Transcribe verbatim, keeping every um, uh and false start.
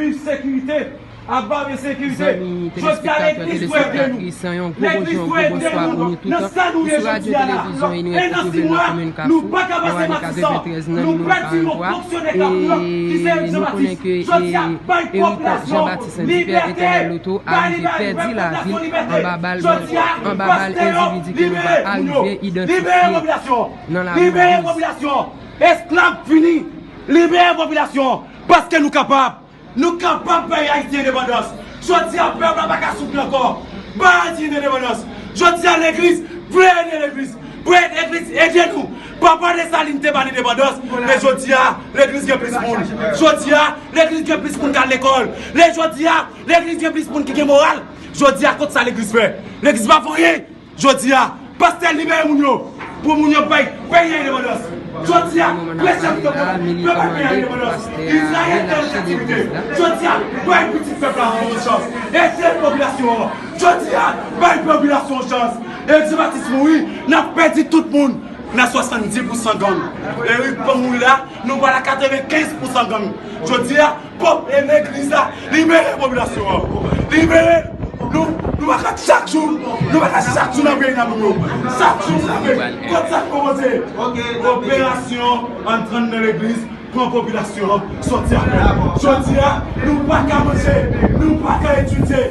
viv sekirite, ap bave sekirite. Jodi a, legliz dwe ede nou. Legliz dwe ede nou nan sa nou ye jodi a la. E nan sis mwa, nou pa ka pase Matisan. Nou pèdi yon fonksyonè k ap pran, ki se Jean Baptiste. Jodi a, bay popilasyon libète. Bay libète, bay popilasyon libète. Jodi a, pastè yo, libere moun yo. Libere popilasyon. Libere popilasyon. Esklav fini. Libere popilasyon. Paske nou kapab. Nou kapab bay Ayiti endepandans. Jodi a, pèp la pa ka soufri ankò. Bay Ayiti endepandans. Jodi a, legliz vle ede legliz. Vle ede legliz, ede nou. Papa Desalin te ba n endepandans. Men jodi a, legliz gen plis moun. Jodi a, legliz gen plis moun k al lekòl. Le jodi a, legliz gen plis moun ki gen moral. Jodi a, kot sa legliz fè? Legliz pa fè anyen. Jodi a, pastè libere moun yo. Pou moun yo bay peyi a endepandans. Jodi a, preche pou yo bay peyi a endepandans. Izrayèl te an kaptivite. Jodi a, bay pitit pèp la yon chans. Ede popilasyon an. Jodi a, bay popilasyon yon chans. Erik Jean Baptiste mouri, n ap pèdi tout moun. Nan swasanndis pousan gang. Erik pa mouri la, nou pral a katrevenkenz pousan gang. Jodi a, pòp e legliz la, libere popilasyon an. Libere. Nou, nou pa ka chak jou, nou pa ka chak jou nan peyi nan moun yo. Chak jou nan peyi. Kot sa k kòmanse? Operasyon antre nan legliz, pran popilasyon an, sòti avè l. Jodi a, nou pa ka manje, nou pa ka etidye.